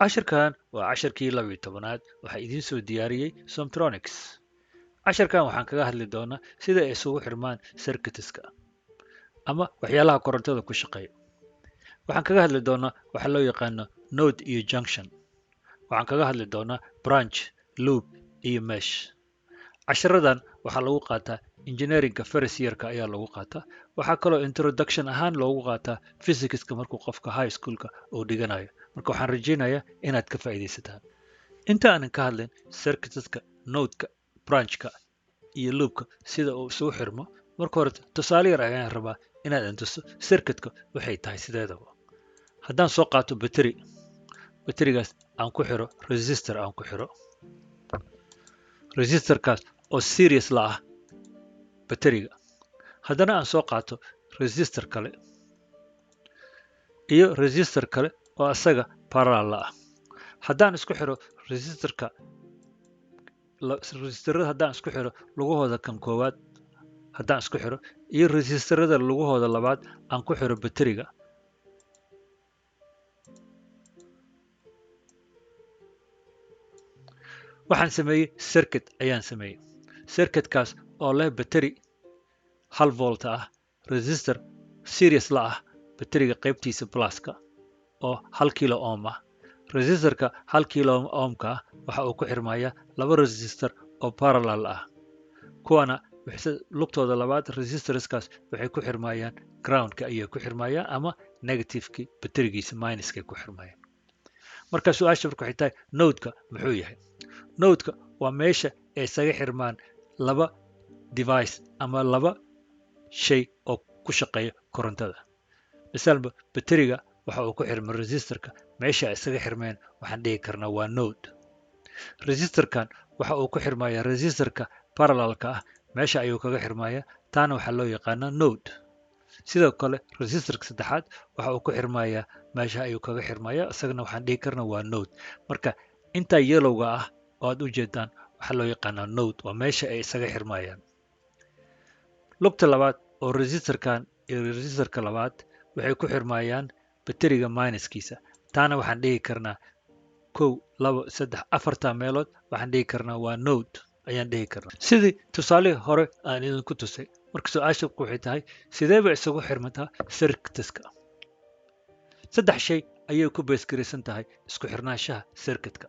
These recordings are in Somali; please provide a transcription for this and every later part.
Cashirkan waa cashirkii 12aad. Waxaa idiin soo diyaariyey Somtronics. Casharkan waxaan kaga hadli doonaa sida ay isugu xirmaan circuitska ama waxyaalaha korontada ku shaqeeya. Waxaan kaga hadli doonaa waxa loo yaqaano node iyo junction. Waxaan kaga hadli doonaa branch, loop iyo mesh. Cashiradan waxaa lagu qaataa engineeringka first yearka ayaa lagu qaataa. Waxaa kaloo introduction ahaan loogu qaataa physicska markuu qofka high schoolka uu dhiganayo. Marka waxaan rajaynayaa inaad ka faa'iidaysataan. Inta aanan ka hadlin circuitska, nodeka, branchka iyo loopka sida uu isugu xirmo, marka hore tusaale yar ayaan rabaa inaad intuso circuitka waxay tahay sideedaba. Haddaan soo qaato battery, batterigaas aan ku xiro resistor, aan ku xiro resistorkaas oo series la ah batteriga, haddana aan soo qaato resistor kale iyo resistor kale oo asaga parallel la ah. Haddaan isku xiro resistorka, resistorada haddaan isku xiro lugahooda kan koowaad haddaan isku xiro iyo resistorada lugahooda labaad aan ku xiro batteriga, waxaan sameeyey circuit ayaan sameeyey. Circuitkaas oo leh battery 1 volt ah, resistor series la ah batteriga qaybtiisa pluska oo 1 kilo ohm ah. Resistorka 1 kilo ohmka ah waxa uu ku xirmayaa laba resistor oo parallel ah, kuwana lugtooda labaad resistorskaas waxay ku xirmayaan groundka ayay ku xirmayaan ama negativeki batterigiisa minuskay ku xirmayaan. Marka su-aasha marka waxay tahay, nodeka muxuu yahay? Nodeka waa meesha ay isaga xirmaan laba device ama laba shay oo ku shaqeeya korontada. Misaalba batteriga waxa uu ku xirmay resistorka, meesha ay isaga xirmeen waxaan dhihi karnaa waa node. Resistorkan waxa uu ku xirmayaa resistorka parallelka ah, meesha ayuu kaga xirmayaa, taana waxaa loo yaqaanaa node. Sidoo kale resistorka saddexaad waxa uu ku xirmayaa meesha ayuu kaga xirmayaa, isagana waxaan dhihi karnaa waa node. Marka intaa yellowga ah oo aad u jeedaan waxaa loo yaqaanaa node, waa meesha ay isaga xirmayaan. Lugta labaad oo resistorkan iyo resistorka labaad waxay ku xirmayaan batteriga minuskiisa, taana waxaan dhihi karnaa 1, 2, 3, 4 meelood waxaan dhihi karnaa waa node ayaan dhihi karnaa, sidii tusaalihii hore aan idinku tusay. Marka su-aasha waxay tahay, sidee bay isugu xirmataa circuitska? Saddex shay ayay ku beesgaraysan tahay isku xirnaanshaha circuitka.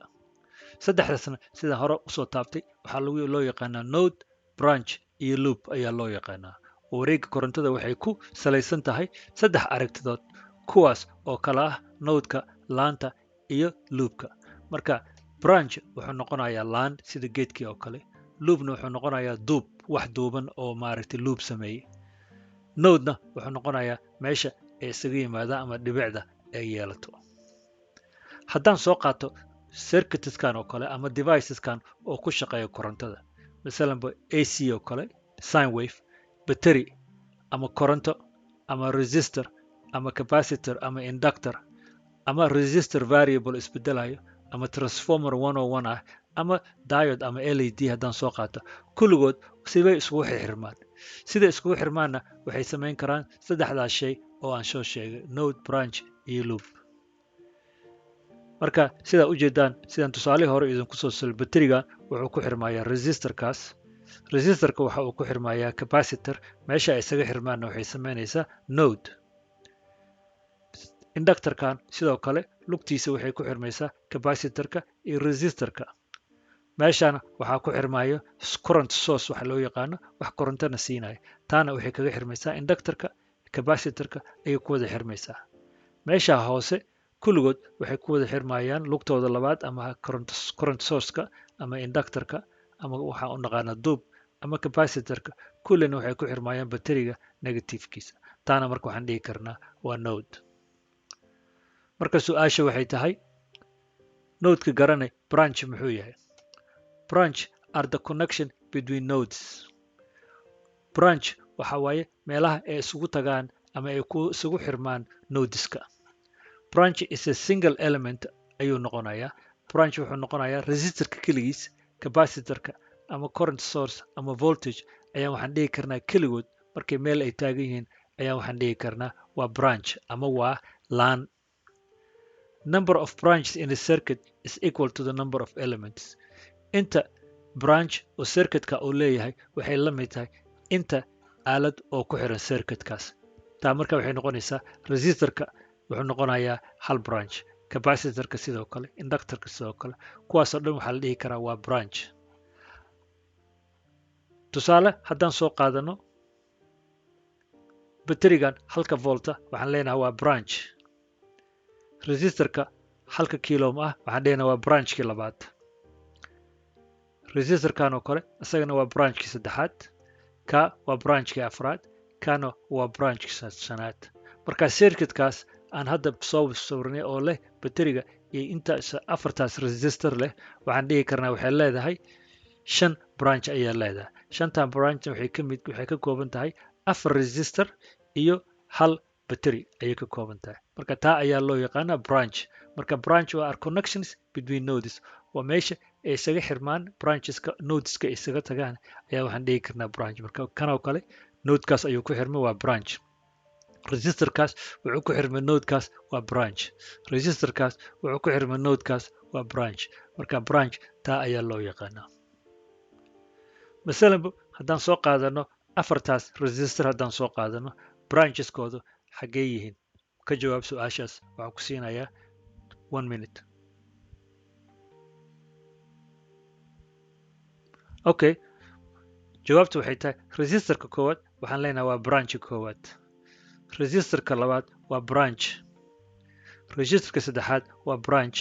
Saddexdaasna sida hore usoo taabtay waxaa loo yaqaanaa node, branch iyo loop ayaa loo yaqaanaa. Wareegga korontada waxay ku salaysan tahay saddex aragtidood, kuwaas oo kala ah nodeka, laanta iyo loopka. Marka branch wuxuu noqonayaa laan sida geedkii oo kale, loopna wuxuu noqonayaa duub, wax duuban oo maaragtay loop sameeyey. Nodena wuxuu noqonayaa meesha ay isaga yimaadaan ama dhibicda ay yeelato. Haddaan soo qaato circuitskan oo kale ama deviceskan oo ku shaqeeya korontada, masalanba AC oo kale, sine wave, battery ama koronto ama resistor ama capacitor ama inductor ama resistor variable isbedelayo ama transformer 101 ah ama diode ama LED haddaan soo qaato, kulligood sibay isugu xirmaan. Sida iskugu xirmaanna waxay samayn karaan saddexdaas shay oo aan soo sheegay, node, branch iyo loop. Marka sidaa ujeedaan, sidaan tusaalihii hore idinku soo sul, batteriga wuxuu ku xirmayaa resistorkaas, resistorka waxa uu ku xirmayaa capacitor, meesha ay isaga xirmaanna waxay samaynaysaa node. Inductorkan sidoo kale lugtiisa waxay ku xirmaysaa capacitorka iyo resistorka, meeshana waxaa ku xirmayo current source waxa loo yaqaano, wax korontona siinaya, taana waxay kaga xirmaysaa inductorka, capacitorka ayay ku wada xirmaysaa. Meesha hoose kulligood waxay ku wada xirmayaan lugtooda labaad ama current sourceka ama inductorka ama waxaan u naqaanaa duub ama capacitorka, kullina waxay ku xirmayaan batteriga negativekiisa, taana marka waxaan dhihi karnaa waa node. Marka su-aasha waxay tahay, nodeka garanay, branch muxuu yahay? Branch are the connection between nodes. Branch waxa waaye meelaha ay isugu tagaan ama ay ku isugu xirmaan nodeska. Branch is a single element ayuu noqonayaa. Branch wuxuu noqonayaa resistorka keligiis, capacitorka ama current source ama voltage ayaan waxaan dhihi karnaa keligood markay meel ay taagan yihiin ayaan waxaan dhihi karnaa waa branch ama waa laan. Number of branches in a circuit is equal to the number of elements. Inta branch oo circuitka uu leeyahay waxay la mid tahay inta aalad oo ku xiran circuitkaas. Taa marka waxay noqonaysaa resistorka wuxuu noqonayaa hal branch, capacitorka sidoo kale, inductorka sidoo kale, kuwaasoo dhan waxaa la dhihi karaa waa branch. Tusaale haddaan soo qaadano baterigan halka volta, waxaan leenahay waa branch. Resistorka halka kilo ohm ah waxaan leenahay waa branchkii labaad. Resistorkan oo kale isagana waa branchkii saddexaad, ka waa branchkii afraad, kana waa branchkii shanaad. Marka circuitkaas aan hadda soo sawirnay oo leh bateriga iyo inta afartaas resistor leh, waxaan dhihi karnaa waxay leedahay shan branch ayaa leedahay. Shantan branch waxay ka kooban tahay afar resistor iyo hal battery ayay ka kooban tahay. Marka taa ayaa loo yaqaanaa branch. Marka branch waa are connections between nodes, waa meesha ay isaga xirmaan brancheska, nodeska ay isaga tagaan ayaa waxaan dhihi karnaa branch. Marka kan oo kale nodekaas ayuu ku xirmay, waa branch. Resistorkaas wuxuu ku xirmay nodekaas, waa branch. Resistorkaas wuxuu ku xirmay nodekaas, waa branch. Marka branch taa ayaa loo yaqaanaa. Masalan haddaan soo qaadano afartaas resistor, haddaan soo qaadano brancheskoodu xaggee yihiin? Ka jawaab su-aashaas, waxaan ku siinayaa one minute. Okay, jawaabtu waxay tahay resistorka koowaad waxaan leenahay waa branchka koowaad, resistorka labaad waa branch, resistorka saddexaad waa branch,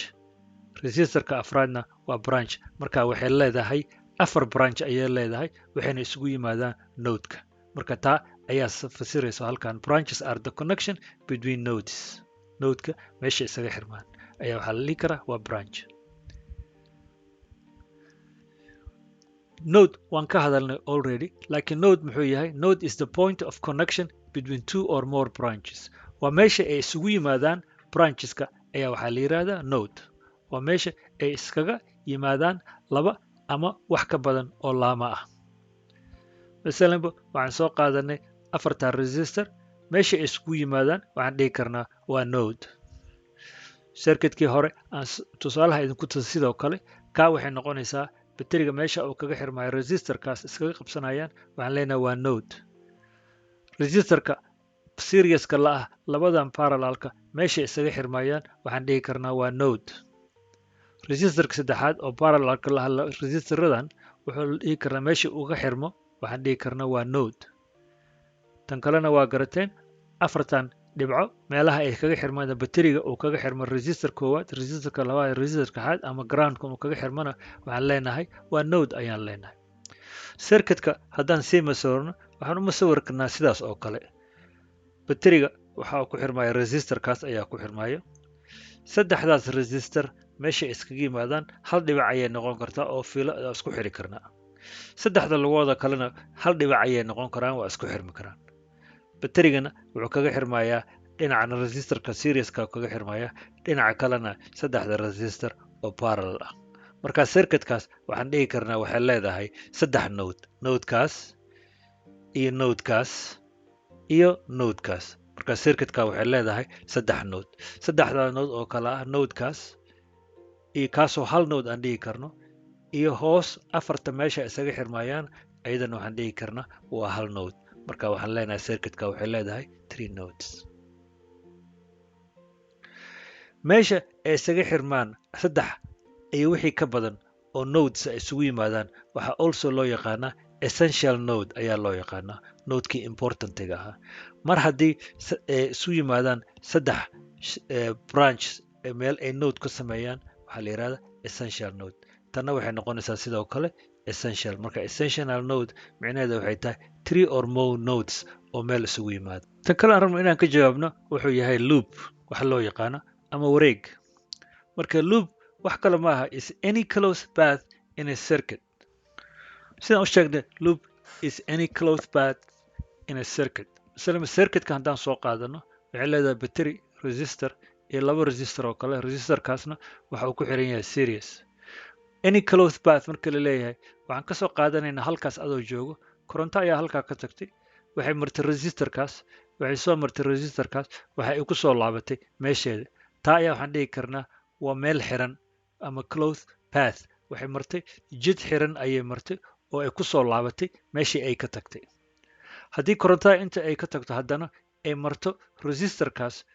resistorka afraadna waa branch. Marka waxay leedahay afar branch ayay leedahay, waxayna isugu yimaadaan nodeka. Marka taa ayaa fasiraysa halkan branches are the connection between nodes. Nodeka meesha isaga xirmaan ayaa waxaa la dhihi karaa waa branch. Node waan ka hadalnay already, laakiin node muxuu yahay? Node is the point of connection between two or more branches. Waa meesha ay isugu yimaadaan brancheska ayaa waxaa la yidhaahdaa node. Waa meesha ay iskaga yimaadaan laba ama wax ka badan oo laama ah. Masalanba waxaan soo qaadanay afartan resistor, meesha ay isugu yimaadaan waxaan dhihi karnaa waa node. Circuitkii hore aan tusaalaha idinku tusa sidoo kale, kaa waxay noqonaysaa bateriga meesha uu kaga xirmayo resistorkaas iskaga qabsanayaan, waxaan leenahay waa node. Resistorka serieska la ah labadan parallelka meesha isaga xirmayaan waxaan dhihi karnaa waa node. Resistorka saddexaad oo parallelka la ah resistoradan wuxuu dhihi karnaa meesha uga xirmo waxaan dhihi karnaa waa node. Tan kalena waa garateen afartan dhibco meelaha ay kaga xirmaan bateriga uu kaga xirmo resistor koowaad, resistorka labaad, resistorka saddexaad ama groundka uu kaga xirmana waxaan leenahay waa node ayaan leenahay. Circuitka haddaan sii masawirno waxaan u masawiri karnaa sidaas oo kale. Bateriga waxa uu ku xirmaya resistorkaas ayaa ku xirmaya. Saddexdaas resistor meesha iskaga yimaadaan hal dhibic ayay noqon kartaa oo fiilo isku xiri karnaa. Saddexda lugooda kalena hal dhibic ayay noqon karaan, waa isku xirmi karaan. Baterigana wuxuu kaga xirmayaa dhinacana resistorka serieska kaga xirmaya, dhinaca kalena saddexda resistor oo parallel ah. Marka circuitkaas waxaan dhihi karnaa waxay leedahay saddex node, nodekaas iyo nodekaas iyo nodekaas. Marka circuitka waxay leedahay saddex node, saddexda node oo kala ah nodekaas iyo kaasoo hal node aan dhihi karno, iyo hoos afarta meesha isaga xirmayaan ayadana waxaan dhihi karnaa waa hal node. Marka waxaan leenahay circuitka waxay leedahay three nodes. Meesha ay isaga xirmaan saddex iyo wixii ka badan oo nodes ay isugu yimaadaan waxaa also loo yaqaanaa essential node ayaa loo yaqaanaa, nodekii importantiga ahaa. Mar haddii ay isu yimaadaan saddex branch meel ay node ka sameeyaan waxaa la yidhahdaa essential node. Tanna waxay noqonaysaa sidoo kale essential. Marka essential node micnaheeda waxay tahay three or more nodes oo meel isugu yimaada. Tan kale aan rabno inaan ka jawaabno wuxuu yahay loop waxa loo yaqaano ama wareeg. Marka loop wax kale ma aha, is any closed path in a circuit. Sidaan u sheegnay, loop is any closed path in a circuit. Masalan circuitka haddaan soo qaadano waxay leedahay battery, resistor iyo laba resistor oo kale. Resistorkaasna waxa uu ku xiran yahay series. Any closed path marka la leeyahay waxaan ka soo qaadanaynaa halkaas adoo joogo, koronto ayaa halkaa ka tagtay, waxay martay resistorkaas, waxay soo martay resistorkaas, waxay ku soo laabatay meesheeda. Taa ayaa waxaan dhihi karnaa waa meel xiran ama closed path. Waxay martay jid xiran ayay martay oo ay ku soo laabatay meeshii ay ka tagtay. Haddii korontada inta ay ka tagto haddana ay marto resistorkaas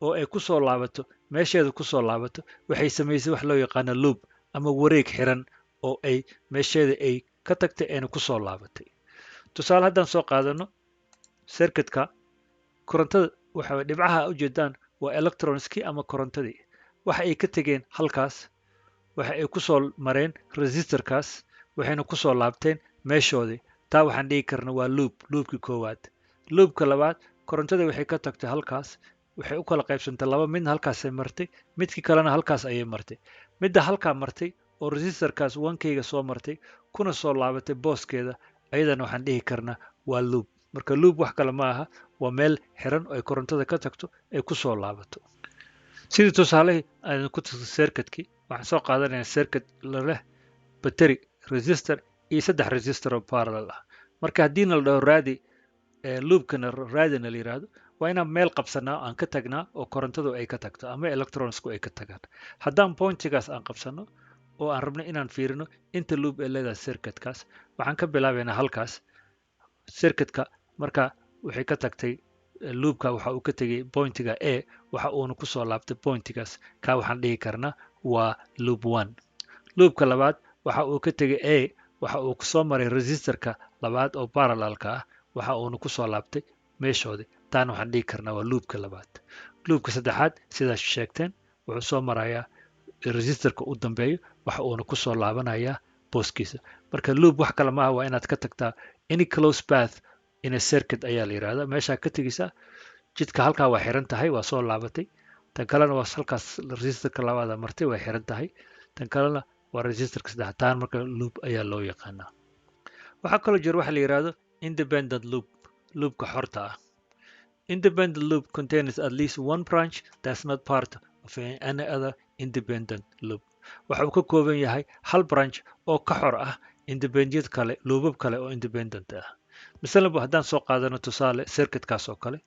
oo ay ku soo laabato meesheeda ku soo laabato, waxay samaysay wax loo yaqaano loop ama wareeg xiran oo ay meesheeda ay ka tagtay ayna ku soo laabatay. Tusaale haddaan soo qaadano circuitka korontada, waxa dhibcaha ujeedaan waa electronskii ama korontadii. Waxa ay ka tegeen halkaas, waxa ay ku soo mareen resistorkaas, waxayna ku soo laabteen meeshoodii. Taa waxaan dhihi karna waa loop, loopkii koowaad. Loopka labaad, korontada waxay ka tagtay halkaas, waxay u kala qaybsantay laba: midna halkaasay martay, midkii kalena halkaas ayay martay. Midda halkaa martay oo resistorkaas 1K-ga soo martay kuna soo laabatay booskeeda, ayadana waxaan dhihi karnaa waa loop. Marka loop wax kale ma aha, waa meel xiran oo ay korontada ka tagto ay ku soo laabato. Sidii tusaalihii aan ku tusay circuitkii, waxaan soo qaadanayaa circuit leh battery, resistor iyo saddex resistor oo parallel ah. Marka haddiina la dhaho raadi loopkana, raadina la yiraahdo, waa inaan meel qabsanaa, aan ka tagnaa oo korontadu ay ka tagto ama electronsku ay ka tagaan. Haddaan pointigaas aan qabsano oo aan rabno inaan fiirino inta loop ee leedahay circuitkaas, waxaan ka bilaabaynaa halkaas circuitka. Marka waxay ka tagtay loopka, waxa uu ka tegay pointiga A, waxa uuna kusoo laabtay pointigaas. Ka waxaan dhihi karnaa waa loop one. Loopka labaad, waxa uu ka tegay A, waxa uu kusoo maray resistorka labaad oo parallelka ah, waxa uuna kusoo laabtay meeshoodii. Taana waxaan dhihi karnaa waa loopka labaad. Loopka saddexaad, sidaas sheegteen, wuxuu soo marayaa resistorka u dambeeyo, waxa uuna kusoo laabanayaa booskiisa. Marka loop wax kale maaha, waa inaad ka tagtaa. Any close path in a circuit ayaa la yidhahdaa. Meeshaa ka tegeysaa jidka, halkaa waa xiran tahay, waa soo laabatay. Tan kalena waa halkaas resistorka labaada martay, way xiran tahay. Tan kalena waa resistorka saddexaad. Taan marka loop ayaa loo yaqaanaa. Waxaa kaloo jira waxa la yidhahdo independent loop, loopka xorta ah. Independent loop contains at least one branch that's not part of any other independent loop. Waxa uu ka kooban yahay hal branch oo ka xor ah independent kale, loopab kale oo independent ah. Masalanba haddaan soo qaadano tusaale circuitkaas oo kale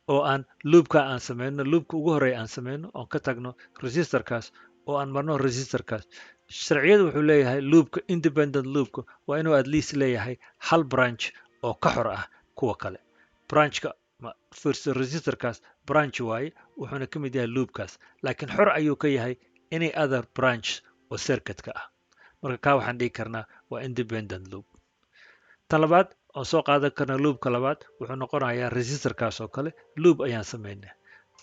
oo aan loopka aan sameyno, loopka ugu horeeya aan sameyno oon ka tagno resistorkaas oo aan marno resistorkaas, sharciyadu wuxuu leeyahay loopka, independent loopka, waa inuu at least leeyahay hal branch oo ka xor ah kuwa kale. Branchka first resistorkaas branch waaye, wuxuuna ka mid yahay loopkaas, laakiin xor ayuu ka yahay any other branch oo circuitka ah. Marka kaa waxaan dhihi karnaa waa independent loop. Tan labaad oon soo qaadan karna, loopka labaad, wuxuu noqonayaa resistorkaas oo kale. Loop ayaan sameynay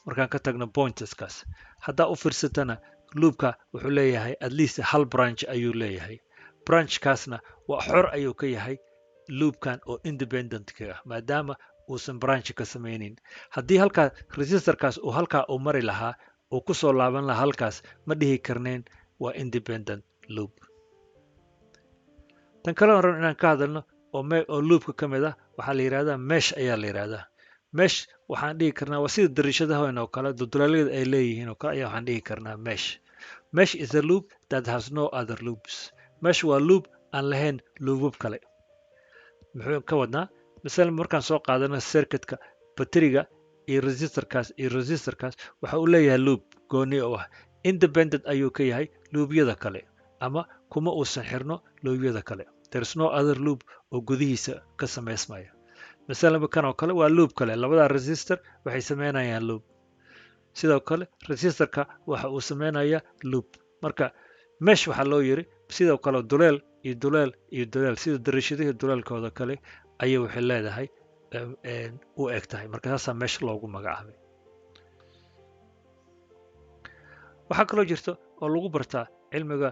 markaan ka tagno pointeskaas. Haddaa u fiirsatana, loopka wuxuu leeyahay at least hal branch ayuu leeyahay. Branchkaasna waa xor ayuu ka yahay loopkan oo independentka ah, maadaama uusan branch ka sameynin. Haddii halkaa resistorkaas uu halkaa uu mari lahaa uu kusoo laaban lahaa halkaas, ma dhihi karneen waa independent loop. Tan kale oon rabno inaan ka hadalno oo loopka ka mid ah waxaa la yidhahdaa mesh ayaa la yidhahdaa. Mesh waxaan dhihi karnaa waa sida dariishadahan oo kale, duduleelyada ay leeyihiin oo kale ayaa waxaan dhihi karnaa mesh. Mesh is a loop that has no other loops. Mesh waa loop aan lahayn loopab kale. Muxuu ka wadnaa? Masalan markaan soo qaadano circuitka bateriga iyo resistorkaas iyo resistorkaas, waxa uu leeyahay loop gooni oo ah independent ayuu ka yahay loopyada kale ama kuma uusan xirno loopyada kale. There is no other loop oo gudihiisa ka samaysmaya. Masalan kan oo kale waa loop kale, labada resistor waxay sameynayaan loop. Sidoo kale resistorka waxa uu sameynayaa loop. Marka mesh waxaa loo yiri sidoo kale duleel iyo duleel iyo duleel, sida dariishadihii duleelkooda kale ayay waxay leedahay u eg tahay. Marka saasaa mesh loogu magacaabay. Waxaa kaloo jirta oo lagu bartaa cilmiga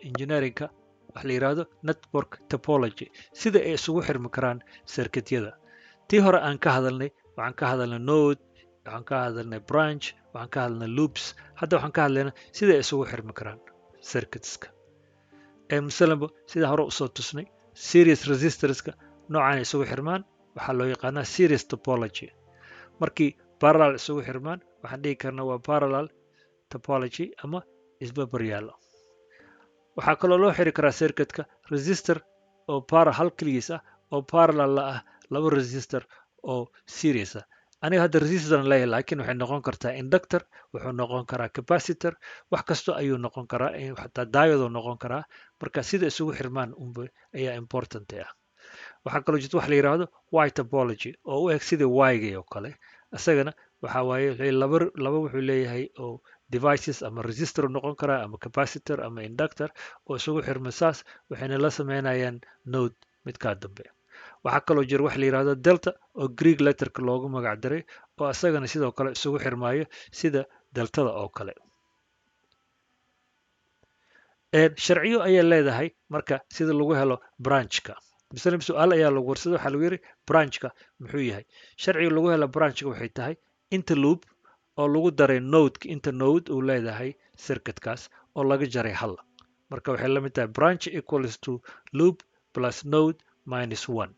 engineeringka waxa la yidhaahdo network topology, sida ay isugu xirmi karaan circuityada. Tii hore aan ka hadalnay, waxaan ka hadalnay node, waxaan ka hadalnay branch, waxaan ka hadalnay loops. Hadda waxaan ka hadlaynaa sida ay isugu xirmi karaan circuitska. Masalanba sida hore usoo tusnay, series resistorska noocan ay isugu xirmaan waxaa loo yaqaanaa series topology. Markii parallel isugu xirmaan, waxaan dhihi karnaa waa parallel topology ama isbarbar yaallo. Waxaa kaloo loo xiri karaa circuitka resistor oo para hal keligiis ah oo parallel la ah laba resistor oo series ah. Aniga hadda resistor aan leeyahay, laakiin waxay noqon kartaa inductor, wuxuu noqon karaa capacitor, wax kasto ayuu noqon karaa, xataa diode uu noqon karaa. Marka sida isugu xirmaan unba ayaa important ah. Waxaa kaloo jirta wax la yidhaahdo Y topology oo u eg sidii Y-gii oo kale. Isagana waxa waaye laba laba wuxuu leeyahay oo devices, ama resistor noqon karaa ama capacitor ama inductor oo isugu xirma saas, waxayna la sameynayaan node midkaa dambe. Waxaa kaloo jira wax la yidhahdo delta oo Greek letterka loogu magac daray, oo isagana sidoo kale isugu xirmaayo sida deltada oo kale. Sharciyo ayay leedahay marka sida lagu helo branchka. Masalan, su-aal ayaa lagu warsaday, waxaa lagu yidhi branchka muxuu yahay? Sharciga lagu helo branchka waxay tahay inta loop oo lagu daray nodeka, inta node uu leedahay circuitkaas oo laga jaray hal. Marka waxay la mid tahay branch equals to loop plus node minus one.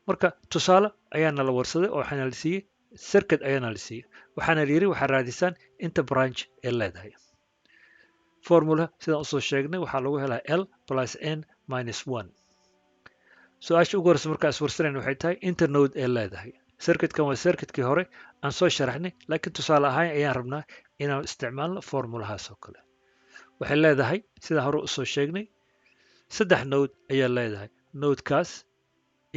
Marka tusaale ayaana la warsaday oo waxaana la siiyey circuit ayaana la siiyey, waxaana la yidhi waxaa raadisaan inta branch ee leedahay. Formula sidaan usoo sheegnay waxaa lagu helaa l plus n minus one. Su-aasha ugu horeysa markaa iswarsanayna waxay tahay inta node ee leedahay circuitkan. Waa circuitkii hore aan soo sharaxnay, laakiin tusaale ahaan ayaan rabnaa inaan isticmaalno formulahaas oo kale. Waxay leedahay, sidaan hore usoo sheegnay, saddex node ayaa leedahay, nodekaas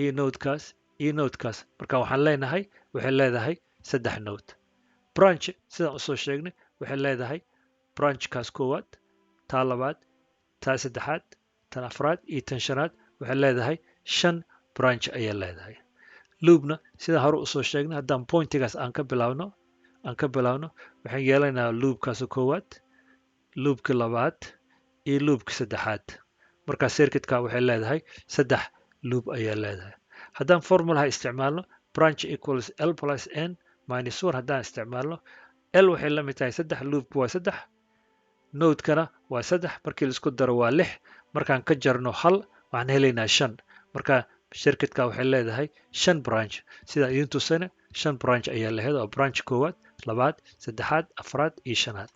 iyo nodekaas iyo nodekaas. Marka waxaan leenahay waxay leedahay saddex node. Branch sidaan usoo sheegnay waxay leedahay branchkaas koowaad, taa labaad, taa saddexaad, tan afraad iyo tan shanaad. Waxay leedahay shan branch ayay leedahay. Loopna sidaan hore usoo sheegnay, haddaan pointigaas aan ka bilaabno, waxaan yeelanaynaa loopkaas koowaad, loopka labaad iyo loopka saddexaad. Marka circuitka waxay leedahay saddex loop ayaa leedahay. Haddaan formulaha isticmaalno, branch equals l plus n minus one haddaan isticmaalno, l waxay la mid tahay saddex, loopka waa saddex, nodekana waa saddex, markii laisku daro waa lix. Markaan ka jarno hal, waxaan helaynaa shan. Marka circuitka waxay leedahay shan branch. Sidaan idiin tusana, shan branch ayaa lahayd, oo branch koowaad, labaad, saddexaad, afraad iyo shanaad.